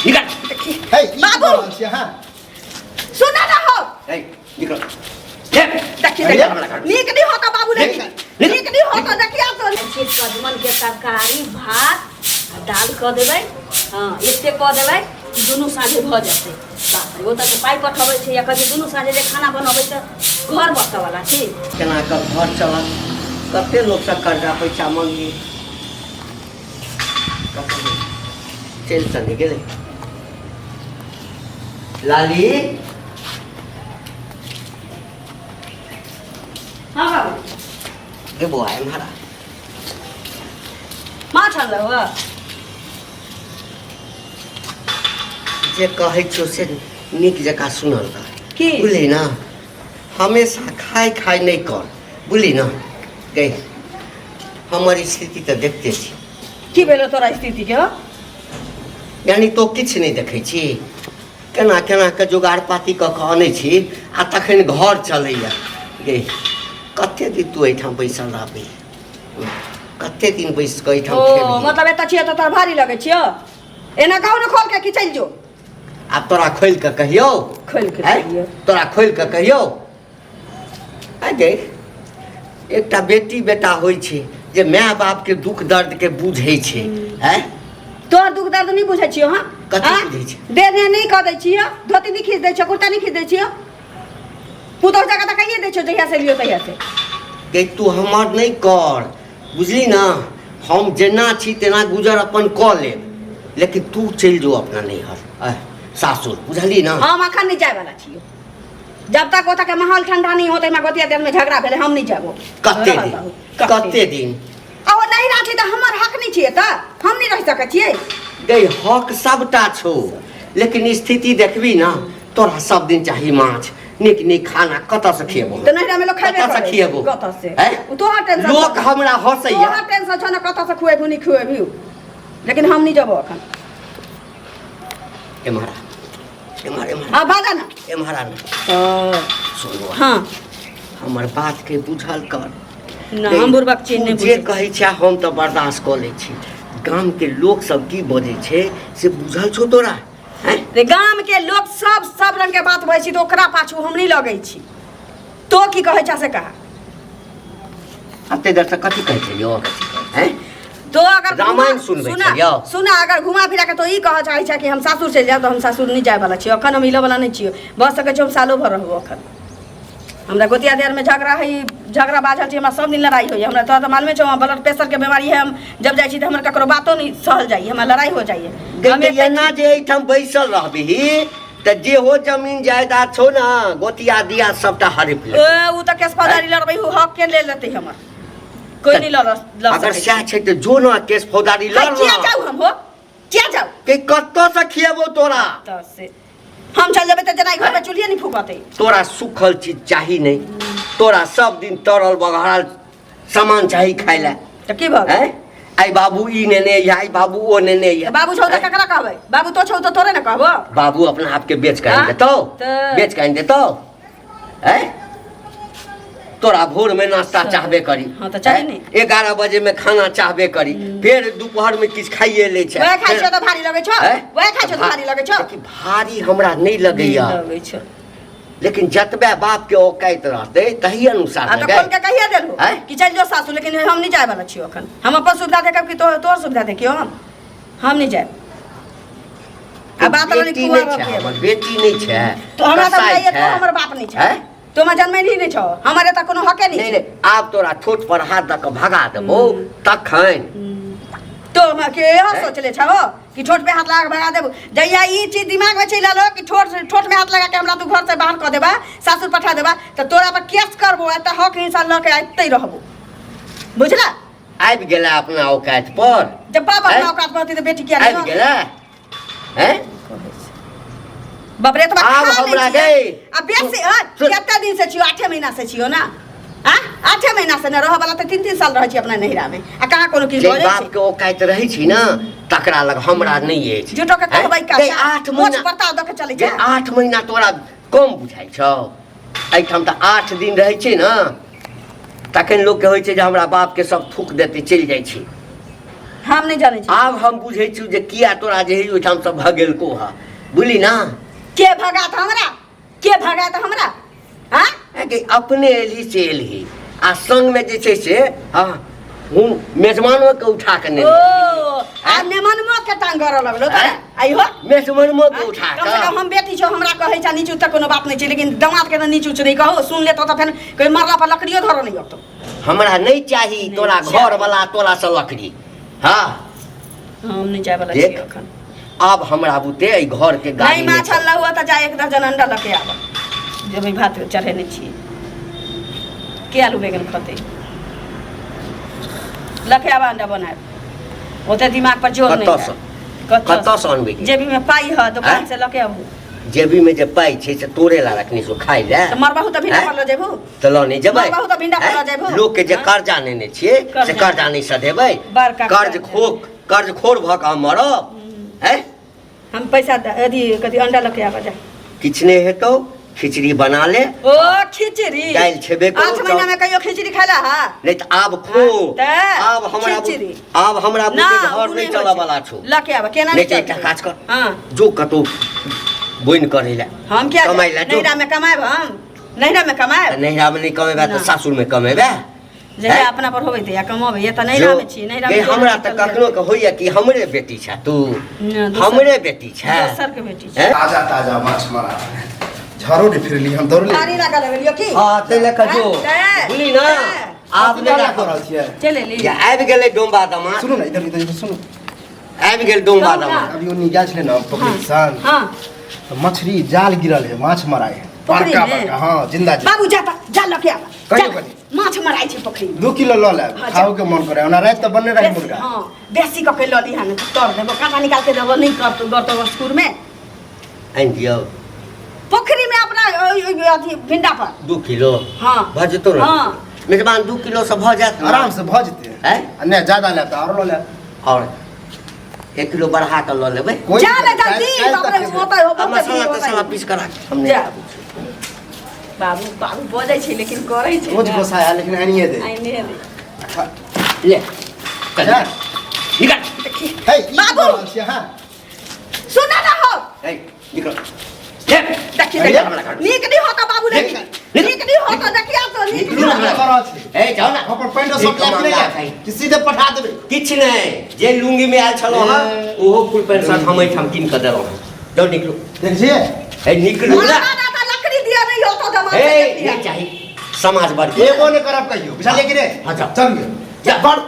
निकल। हे, ई की बाबू! कऽ रहल छी अहाँ? सुना ना हो। ए, निकल। ले। देखी, अरे, देखी, नीक नहीं होता बाबू, निकल, देखी, निकल। नीक नहीं होता, देखिया तो। छी सजमन के तरकारी, भात आ दाल कऽ देबै। हँ, एते कऽ देबै कि दुनू साँझे भऽ जेतै। बाप रे, ओतऽ से पाइ पठबै छै या कहै छै दुनू साँझे जे खाना बनबै तऽ घर बसऽवला छी। केना कऽ घर चलत? कते लोकसँ कर्जा पैसा मंगी? चलि तऽ नहि गेलै लाली। हँ बाबू। गे बौआ, एम्हर आ। माछ अनलहुँ हँ? जे कहै छियौ से नीक जकाँ सुनल कर। की? बुझली ने, हमेशा खाय खाय नहि कर, बुझली ने। गै, हमर स्थिति तऽ देखते छी। की भेलो तोरा स्थिति के हो? यानी तो किछु नहि देखै छी? केना केना के जोगाड़ पाती कऽ कऽ अनै छी आ तखन घर चलैया। गे, कते दिन तू एहिठाम बैसल रहबही? कते दिन बैस कऽ एहिठाम ओ खेबही? मतलब एतऽ छियै तऽ तोरा भारी लगै छियौ? एना कहू ने खोल के कि चलि जो। आब तोरा खोलि कऽ कहियौ? खोलि के आँय? कहियौ। तोरा खोलि कऽ कहियौ? आइ गे, एकटा बेटी बेटा होइ छै जे माय बाप के दुख दर्द के बुझै छै। आँय? तोहर दुख दर्द नहि बुझै छियौ हँ? कथी आँय? बुझै छै? देह देह नहि कऽ दै छियौ, धोती नहि खींच दै छियौ, कुर्ता नहि खींच दै छियौ, पुतोह जकाँ तऽ कहिए दै छियौ जहिया से लियौ तहिया से। गे, तू हमर नहि कर, बुझली ने? हम जेना छी तेना गुजर अपन कऽ लेब, लेकिन तू चलि जो अपना नैहर, आँय, सासुर, बुझली ने? हम अखन नहि जाय वाला छियौ। जब तक ओतऽ के माहौल ठंडा नहीं होते, हमरा गोतिया देर में झगड़ा भेलै, हम नहीं जाबो। कते रहल दिन? बाबू, कते दिन? आ ओ नहीं रहती तऽ हमर हक नहीं छियै, तऽ हम नहीं रह सकै छियै। गै, हक सबटा छौ, लेकिन स्थिति देखबी ना, तोरा सब दिन चाही माछ, नीक नीक खाना। कतऽ से खिएबो? तऽ नैहरा में लोक खैबे कतऽ से करै छै। खिएबो? कतऽ से? हैं? ओ तोहर टेंशन लोक छौ। हमरा हँसैया। तोहर टेंशन छौ ने, कतऽ से खुएबही नहीं खुएबही, लेकिन हम नहीं जेबो अखन। एम्हर आ, एम्हर, एम्हर। हाँ, बाजा ना। एम्हर आ ना। सुन। हाँ। हमर बात के बुझल कर। ना, हम बुड़बक छी नहि तू जे बुझै। कहै छै हम तऽ बर्दाश्त कऽ लै छी। गाम के लोक सब की बजै छै से बुझल छौ तोरा? हैं? रे, गाम के लोक सब सब रंग के बात बजै छी, तऽ ओकरा पाछू हम नहि लगै छी। तो की कहै छ से कहा। एते देर से कथी कहै छलियौ? हैं? तो अगर रामायण सुनबै सुना छलियौ? सुना, अगर घुमा फिरा के तो ई कहऽ चाहै छै कि हम सासुर चलि जायब, तऽ हम सासुर नहि जाय वाला छियै अखन। हम हिलऽ वाला नहि छियै। भऽ सकै छै हम सालो भर रहबो। अखन हमरा गोतिया दियार में झगड़ा है, झगड़ा बाझल छै। हमरा सब दिन लड़ाई होइए। हमरा तोरा तऽ मालूमे छौ, हमरा ब्लड प्रेशर के बीमारी है। हम जब जाइ छी तऽ हमर ककरो बातो नहि सहल जाइए, हमरा लड़ाई हो जाइए। गै, हम तऽ एते एना जे एहिठाम बैसल रहबिही तऽ जे हो जमीन जायदाद छौ ने, गोतिया दिया सबटा हड़प ए, लेतौ। उ तऽ केस फौजदारी लड़बै, उ हक के ले लेतै हमर, कोई नहीं लड़ लड़ अगर सकै सएह छै तऽ जो ने केस फौजदारी छै। लड़ किया ना। जाउ हम हो? किया जाउ? के कतऽ से खिएबो तोरा? तऽ से हम चल जेबै तऽ जेना घर में चूल्हिए नहीं फूकतै। तोरा सूखल चीज चाही नहि, तोरा सब दिन तरल बघारल सामान चाही खाय लए। तऽ की भऽ गेल? हैं? आइ बाबू ई नेने अइहे, आइ बाबू ओ नेने अइहे। बाबू छौ तऽ ककरा कहबै? बाबू तो छौ तऽ तोरे ने कहबो। बाबू अपना आपके बेच के आनि हाँ? देतौ? तऽ- बेच के आनि देतौ? हैं? तोरा भोर में नाश्ता चाहबे करी। हाँ, तऽ चाही हैं? ने। 11 बजे में खाना चाहबे करी, फेर दोपहर में किछु खाइए लै छै। वएह खाइ फेर- छियौ तऽ भारी लगै छौ। हैं? वएह खाइ छौ तऽ भारी लगै छौ। देखी, भारी हमरा नहि लगैया, लगै छौ। लेकिन जतबे बाप के औकात रहतै तही अनुसार आ ने तऽ गै। खोल के कहिया देलहु आँय? कि चलि जो सासु, लेकिन हम नहि जाय वाला छियौ अखन। हम अपन सुविधा देखब कि तोहर सुविधा देखियौ? हम नहि जायब। आ बात रहलै बेटी कुआँ नहि छै के। हमर बेटी नहि छै। तो हमरा तऽ कसाई बुझाइए छै। तो हमर बाप नहि छै। आँय? तो हमरा जन्मै नहीं छौ, हमर एतऽ कोनो हके नहीं नहि छै। नहि, आब तोरा ठोठ पर हाथ दऽ कऽ भगा देबौ तखन। तो हमरा के इहो सोचले छहो कि ठोठ पे हाथ लगा के भगा देबो? जहिया ई चीज दिमाग में चलि आलो कि ठोठ ठोठ में हाथ लगा के हमरा तू घर से बाहर कऽ देबा, सासुर पठा देबा, तऽ तोरा पर केस करबो। एतऽ हक हिंसा लऽ के अबिते रहबो, बुझला? आबि गेला अपना औकात पर। जब बाप अपना आँय? औकात पर होती तऽ बेटी किया नहीं आबि गेला हैं? बाप रे, एतबा आब खा लै हमरा छियै। गै। आ बेसी हँ, सुन। कते दिन से छियो? 8 महीना से छियो ना? आ 8 महीना से ने रहऽ वाला तऽ 3 3 साल रहै छी अपना नैहरा में, आ कहाँ कोनो किछु जे भऽ जाइ बाप छै? के औकात रहै छी ने, तकरा लग हमरा नहि अछि। झूठो के हैं? कहबै का? गै, 8 मोछ महीना परताव दऽ के चलै जे छै। 8 महीना तोरा कम बुझाइ छौ? एहिठाम तऽ 8 दिन रहै छै ने, तखन लोकके होइ छै जे हमरा बापके सब थूक देतै, चलि जाइ छै। हम नहि जानै छी। आब हम बुझै छी जे किया तोरा जे है ओहिठाम से भगेलको हा, बुझली ना? के भगात हमरा? के भगात हमरा? हाँ? कि अपने एलही से एलही आ संग में जे छै से हाँ हुन मेजबानो के उठा के ने। ओ आ नेमनमा के टांग करऽ लगलो तोरा? आँय? आइहो मेजबानो के उठा कम से के कम हम बेटी छौ, हमरा कहै छ नीचू तऽ कोनो बात नहि छै, लेकिन दामाद के तऽ नीचू नहि कहो, सुन लेतो तऽ फेर कोई मरला पर लकड़ियो धरऽ नहि अबतो। हमरा नहि चाही तोरा घर वाला तोरा से लकड़ी। हाँ हम नहि जाय वाला छी देख। अखन। आब हमरा बुते एहि घर के गाड़ी नहि माछ अनला हुआ तऽ जा एक दर्जन अंडा लऽ के आब, जेबै भात चढ़ेने छी के आलू बैगन खतै, लऽ के आब अंडा बनायब, ओते दिमाग पर जोर नहि। कतऽसँ? कतऽसँ अनबै? जेबी में पाई है, दुकान आँय? से लऽ के आबू। जेबी में जे पाइ छै से तोरे ला रखने छौ खाइ लए। तऽ मरबहु तऽ भिंडा आँय? पर लऽ जेबू। तऽ लऽ नहि जेबै? मरबहु तऽ भिंडा पर लऽ आँय? जेबू। लोक के जे आँय? कर्जा नेने छियै से कर्जा। कर्जा नहि सधेबै? बड़का कर्ज कर्जा। खो कर्ज खोर भऽ कऽ हम मरब? हैं? हम पैसा अथी कथी अंडा लऽ के आबऽ जा। किछु नहि हेतौ, खिचड़ी बना ले। ओ खिचड़ी दालि छेबे करू। 8 महीना में कहियो खिचड़ी खाला हा? नहि तऽ आब खो। तऽ आब हमरा खिचड़ी। आब हमरा ना बुते घर उ नहि नहि चलऽ होइ छै। वाला छौ। लऽ के आबऽ केना नहि नहि तऽ एकटा चलतै? काज कर। हाँ। जो कतौ बोनि करै लए। हम किया कमाइ लए जो। नैहरा में कमाएब? हम नैहरा में कमाएब? तऽ नैहरा मे नहि कमेबे तऽ ना। सासुर मे कमेबे? जहिया हैं? अपना पर होबै तहिया कमबै, ये तऽ नैहरा में छी, नैहरा में गे, जोर हमरा नहि तऽ चलतै। कखनो के होइया कि हमरे बेटी छै तू। ना, दोसर- हमरे बेटी छै। दोसर के बेटी छै। हैं? ताजा ताजा माछ मारा झाड़ो नहीं फिरली हम दौड़ली। पानी लागल है की? हाँ ताहि लए कऽ जो। हैं? बुझली ना? हैं? आब नहि कथी राखब। रहल छियै? चलि एली। जे आबि गेलै डोम्बा दमा। सुनू ने इधर, इधर इधर सुनू। आबि गेल डोम्बा कहू ना। दमा। अभी ओ निकाल छलै ने पोखरि सन। हाँ। तऽ मछली जाल गिरल है, माछ मराए है। पोखरि बड़का में? बड़का, हाँ जिंदा जिंदा। बाबू जा त जा लके आब। कहियो जा, कहियो। माछ मराइ छै पोखरि में। 2 किलो लऽ लेब। हाँ, जा। खाओ के मन करे ओना राति तऽ बनने रहे बेसी- मुर्गा। हाँ बेसी कऽ के लऽ लिहन, तर देबो, काँटा निकाल के देबो, नहि करतो गरतो स्कूल में। आनि दियौ। पोखरि में अपना ओइ- ओइ- अथी भिंडा पर। 2 किलो? हाँ। भऽ जेतौ ने? हाँ। मेजबान 2 किलो से भऽ जायत ने? आराम से भऽ जेतै। हैं? आ नहि ज्यादा लेब तऽ आरो लऽ लेब। आओर 1 किलो बढ़ा कऽ लऽ लेबै। कोई जा ने दिक्कत जल्दी, नहि, काल्हि बाप रे, तक खेबै। ओतऽ आ ओतऽ मसाला ओतऽ। तसाला पीस कऽ राख, हम नहि जा। आबै छी। बाबू बाबू बजै छै लेकिन करै छै रोज ना। गोसा लेकिन आनिए दे। आनिए दे। ले चल। जा। निकल। हे, ई की बाबू! कऽ रहल छियै अहाँ? सुन ना हो। ए, निकल ले। देखी अरे, देखी नीक नहीं होता बाबू रे। निकल। नीक नहीं होता, देखिया तो नीक निकलू नहीं ना। होता। कऽ रहल छी? ए जाओ ना। अपन पैंटो सब एक लए मामला के छै। कि सीधे पठा देबै? किछु नहि, जे लुंगी में आयल छलहुँ हँ ए। ओहो फुल पैंट शर्ट हम एहिठाम कीन कऽ देलहुँ हँ। जाउ निकलू। देख छियै? ए निकलू ना। ना ना ना लकड़ी दिया नहीं होता दमा। ए नहीं चाही समाज बड़ एगो नहि करब कहियो, बुझलियै कि नहि? हाँ, जाओ। चलिए। जा। बड़